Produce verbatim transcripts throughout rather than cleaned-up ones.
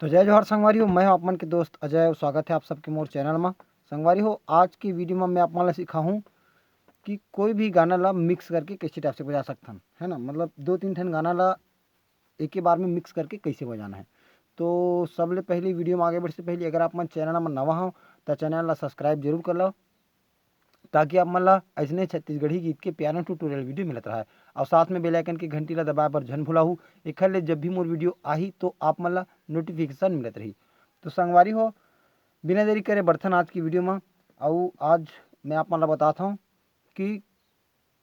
तो जय जोहार संगवारी हो, मैं हूं आप मन के दोस्त अजय अउ स्वागत हे आप सबके मोर चैनल म। संगवारी हो, आज के वीडियो म मैं आप मन ला सिखाहूं कि कोई भी गाना ला मिक्स करके कइसे टाइप से बजा सकथन, है ना, मतलब दो तीन ठन गाना ला एके बार में मिक्स करके कइसे बजाना है। तो सबले पहले वीडियो म आगे बढ़े से पहले अगर आप मन चैनल म नवा हो त चैनल ला सब्सक्राइब जरूर कर लो, ताकि आप मन ला अइसने छत्तीसगढ़ी गीत के piano tutorial वीडियो मिलत रहय। अउ साथ में बेल आइकन के घंटी ला दबाए बर झन भुलाहू, एखर ले जब भी मोर वीडियो आही तो आप मन ला नोटिफिकेशन मिलत रही। तो संगवारी हो, बिना देरी करे बढ़थन आज की वीडियो म। अउ आज मैं आप मन ला बतात हूं कि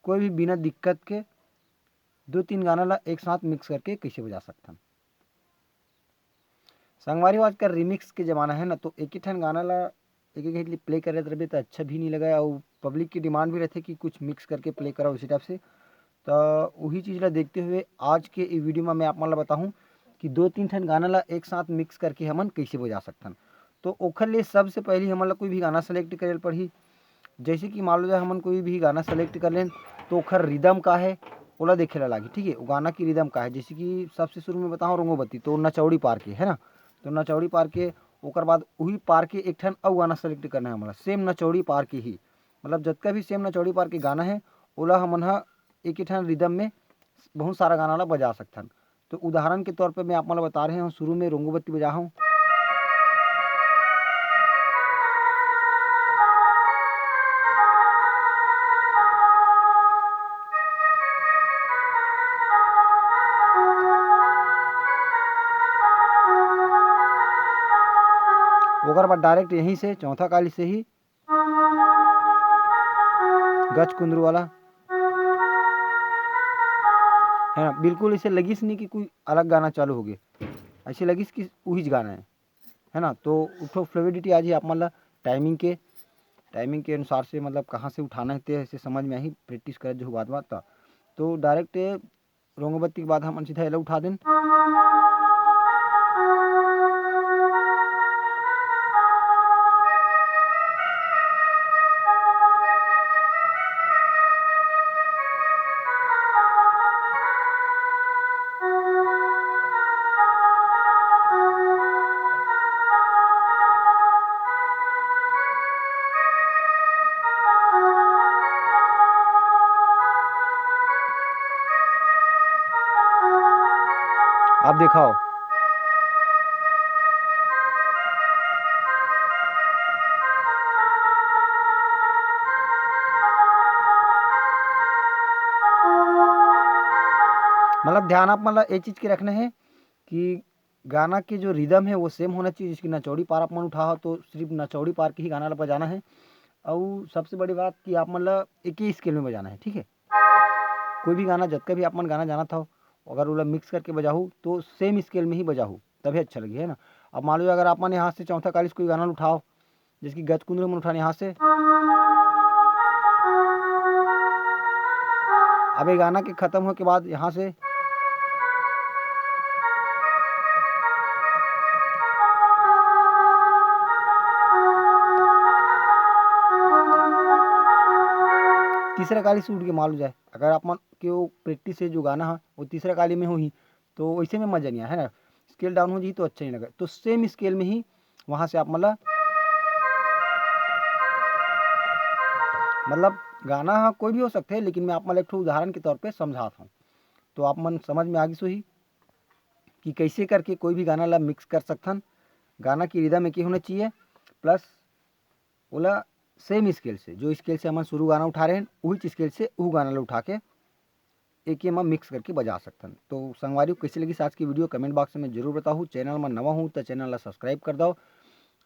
कोई भी बिना दिक्कत के दो तीन गाना ला एक साथ मिक्स करके कइसे बजा सकथन। संगवारी हो, आजकल रिमिक्स के जमाना है ना, तो एक ही ठन गाना ला एक एक घंटे प्ले करत रहिबे त अच्छा भी नहीं लगे, अउ पब्लिक की डिमांड भी रहथे कि कुछ मिक्स करके प्ले करो इसी टाइप से। तो वही चीज़ ला देखते हुए आज के ई वीडियो में मैं आप मन ला बताहूँ कि दो तीन ठन गाना ला एक साथ मिक्स करके हमन कइसे बजा सकथन। तो ओखर लिए सबसे पहले हमन ला कोई भी गाना सेलेक्ट करे ल पड़ही। जैसे कि मान लो जाए हमन कोई भी गाना सेलेक्ट कर लेन, तो ओखर रिदम का है, ओला देखे ला लागी, ठीक है। वो गाना की रिदम का है, जैसे कि सबसे शुरू में बताओ रंगोबत्ती, तो नचौड़ी पार के है ना, तो नचौड़ी पार के, ओकर बाद वही पार के एक ठन अउ गाना सेलेक्ट करना है हमला, सेम नचौड़ी पार के ही, मतलब जतका भी सेम नचौड़ी पार के गाना है, ओला हमन ह एक ही ठन रिदम में बहुत सारा गाना ला बजा सकथन। तो उदाहरण के तौर पे मैं आप मन ला बता रहे हूँ, शुरू में रोंगो बत्ती बजा हूँ। ओकर बाद डायरेक्ट यहीं से चौथा काली से ही गच कुंदरू वाला, है ना, बिल्कुल इसे लगिस नहीं कि कोई अलग गाना चालू हो गया, ऐसे लगिस कि उहीच गाना है, है ना। तो उठो फ्लूइडिटी आज ही आप मन ला टाइमिंग के, टाइमिंग के अनुसार से, मतलब कहाँ से उठाना है ते ऐसे समझ में आही, प्रैक्टिस करत जो बात बात। तो डायरेक्ट रोंगोबत्ती के बाद हमन सीधा एला उठा देन। आप दिखाओ। मतलब ध्यान आप मतलब ये चीज़ के रखना है कि गाना के जो रिदम है वो सेम होना चाहिए। जैसे कि नचौड़ी पार आप मन उठा हो तो सिर्फ नचौड़ी पार के ही गाना ला बजाना है। और सबसे बड़ी बात कि आप मन ला एक ही स्केल में बजाना है, ठीक है। कोई भी गाना जतका भी आप मन गाना जानत हो, अगर ओला मिक्स करके बजाहू तो सेम स्केल में ही बजाहू, तभी अच्छा लगी, है ना। अब मान लो अगर आप मन यहाँ से चौथा काली से कोई गाना उठाओ, जैसे कि गच कुंदरू मन उठाने यहाँ से, अब ये गाना के खत्म होने के बाद यहाँ से तीसरा काली से उठ के मान लो जाए, अगर आप मन के वो प्रैक्टिस से जो गाना है वो तीसरा काली में होही, तो वैसे में मजा नहीं आए, है ना। स्केल डाउन हो जाही तो अच्छा नहीं लगे। तो सेम स्केल में ही वहाँ से आप मतलब, मतलब गाना हाँ कोई भी हो सकते हैं, लेकिन मैं आप मतलब एक ठो उदाहरण के तौर पे समझात हूँ, तो आप मन समझ में आ गिस होही कि कैसे करके कोई भी गाना ला मिक्स कर सकथन। गाना की रिदम एक ही होना चाहिए, प्लस ओला सेम स्केल से, जो स्केल से हमन शुरू गाना उठा रहे हैं, उही स्केल से वो गाना ला उठा के एके म मिक्स करके बजा सकथन। तो संगवारी हो, कैसे लगिस आज की वीडियो, कमेंट बॉक्स में जरूर बताहू। चैनल में नवा हूँ तो चैनल ला सब्सक्राइब कर दो,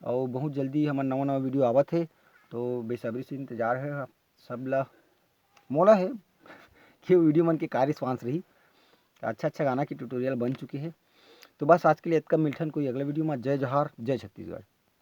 और बहुत जल्दी हमर नवा नवा वीडियो आवत है, तो बेसब्री से इंतजार है आप सब ला, मोला है कि वो वीडियो मन के का रिस्पॉन्स रही। अच्छा अच्छा गाना की ट्यूटोरियल बन चुकी है। तो बस आज के लिए इतना, मिलथन कोई अगला वीडियो में। जय जोहार, जय छत्तीसगढ़।